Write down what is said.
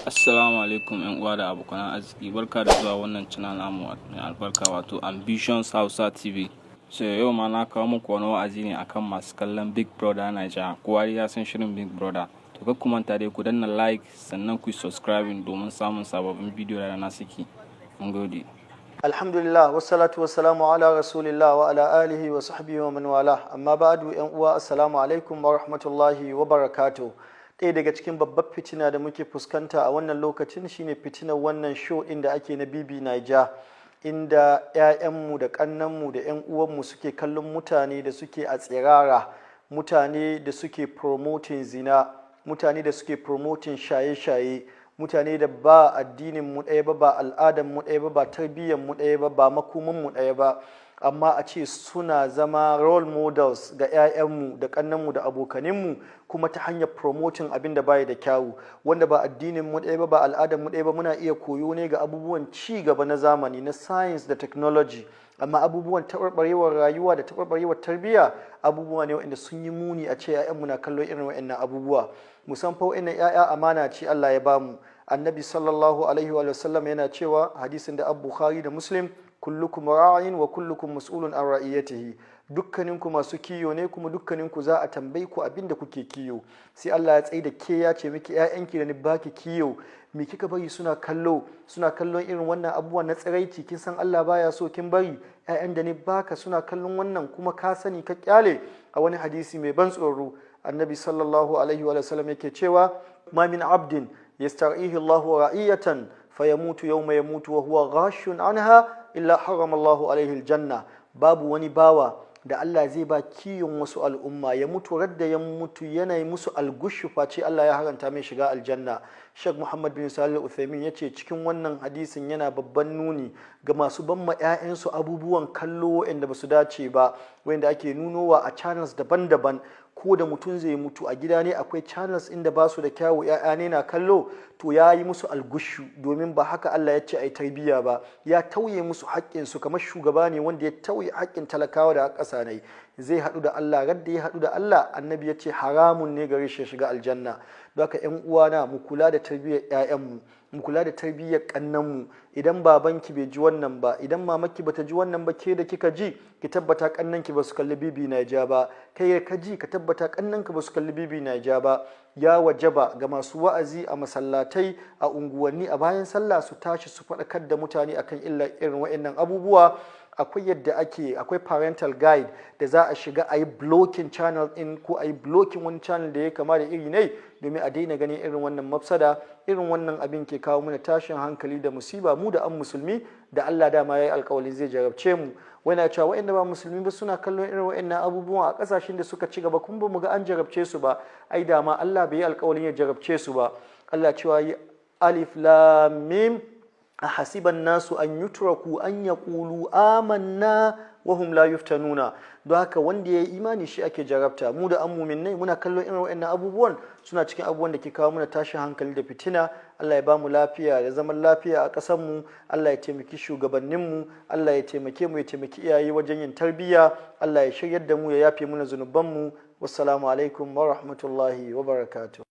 Assalamu alaikum, 'yan uwa da abokan arziki. Barka da zuwa wannan channel namu mai albarka, wato Ambitions Hausa TV. So yau ma na kawo muku wani wa'azi ne akan masu kallon Big Brother Naija. Kowa ya san shirin Big Brother. To kar ku manta dai ku danna like, sannan ku yi subscribing domin samun sababbin bidiyo da na saki. Mun gode. Alhamdulillah, wassalatu wassalamu ala rasulillah wa ala alihi wa sahbihi wa man wala, amma ba'du. Yan uwa, assalamu alaikum wa rahmatullahi wa barakatuh. Ɗaya daga cikin babbar fitina da muke fuskanta a wannan lokacin shine fitinar wannan show ɗin da ake na BB Naija, inda 'ya'yanmu da ƙannanmu da 'yan uwanmu suke kallon mutane da suke a tsirara, mutane da suke promoting zina, mutane da suke promoting shaye-shaye, mutane da ba addinin mu ɗaya ba, ba al'adan mu ɗaya ba, ba tarbiyyar mu ɗaya ba, ba makoman mu ɗaya ba, amma a ce suna zama role models ga 'ya'yanmu da ƙannanmu da abokaninmu, kuma ta hanyar promoting abin da baya da kyawu. Wanda ba addinin mu ɗaya ba, ba al'adar mu ɗaya ba, muna iya koyo ne ga abubuwan ci gaba na zamani, na science da technology, amma abubuwan taɓarɓarewar rayuwa da taɓarɓarewar tarbiyya abubuwa ne waɗanda sun yi muni a ce 'ya'yanmu na kallon irin waɗannan abubuwa. Musan fa waɗannan 'ya'ya amana ce Allah ya bamu. Annabi sallallahu alaihi wa sallam yana cewa, hadisin da Abu Bukhari da Muslim, "Kullukum ra'in wa kullukum mas'ulun an ra'iyatihi." Dukkaninku masu kiyo ne, kuma dukkaninku za a tambayi ku abin da kuke kiyo. Sai Allah ya tsaye da ke, ya ce miki, "Ƴaƴanki da ni baki kiyo, me kika bari suna kallo?" Suna kallon irin wannan abubuwan na tsiraici. Kin san Allah baya so, kin bari ƴaƴan da ni baka suna kallon wannan, kuma ka sani ka kyale. A wani hadisi mai ban tsoro, Annabi sallallahu alaihi wa sallam yake cewa, "Ma min abdin yastar'ihi Allahu ra'iyatan fayamutu yawma yamutu wa huwa ghashun anha illa harrama Allahu alaihi aljanna." Babu wani bawa da Allah zai ba kiyon wasu al'umma, ya mutu radda ya mutu yana yi musu algushu, face Allah ya haranta mai shiga aljanna. Sheikh Muhammad bin Salih Al-Uthaymin ya ce cikin wannan hadisin yana babban nuni ga masu ban ma 'ya'yansu abubuwan kallo waɗanda ba su dace ba, wanda ake nunowa a channels daban-daban. Ko da mutum zai mutu a gida ne akwai channels inda ba su da kyawu, 'ya'ya ne na kallo, to ya yi musu algushu, domin ba haka Allah ya ce a yi tarbiyya ba. Ya tauye musu haƙƙinsu, kamar shugaba ne wanda ya tauye haƙƙin talakawa da ƙasa ne. Zai haɗu da Allah. Radda ya haɗu da Allah, Annabi ya ce haramun ne gare shi ya shiga aljanna. Don haka, 'yan uwana, mu kula da tarbiyyar 'ya'yanmu, mu kula da tarbiyyar kannanmu. Idan babanki bai ji wannan ba, idan mamaki bata ji wannan ba, ke da kika ji, ki tabbata kannanki ba su kalli BB Naija ba. Kai ka ji, ka tabbata kannanka ba su kalli BB Naija ba. Ya wajaba ga masu wa'azi a masallatai, a unguwanni, a bayan sallah, su tashi su faɗakar da mutane akan illa irin waɗannan abubuwa. Akwai yadda ake, akwai parental guide da za a shiga a yi blocking channel in ko a yi blocking wani channel da ya kama da iri ne, domin a daina ganin irin wannan mafsada. Irin wannan abin ke kawo mana tashin hankali da musiba, mu da an musulmi da Allah dama ya yi alkawalin zai jarabce mu. Wani cewa waɗanda ba musulmi ba suna kallon irin waɗannan abubuwan a ƙasashen da suka ci gaba, kuma ba mu ga an jarabce su ba. Ai dama Allah bai yi alkawalin ya jarabce su ba. Allah cewa yi, "Alif lam mim, ahasiban nasu an yutraku an yaqulu amanna wa hum la yuftanuna." Don haka wanda ya yi imani shi ake jarabta. Mu da an muminai muna kallon irin waɗannan abubuwan, suna cikin abubuwan da ke kawo mana tashin hankali da fitina. Allah ya bamu lafiya da zaman lafiya a ƙasar mu. Allah ya taimaki shugabannin mu. Allah ya taimake mu, ya taimaki iyaye wajen yin tarbiyya. Allah ya shiryar da mu, ya yafe mana zunuban mu. Wassalamu alaikum wa rahmatullahi wa barakatuh.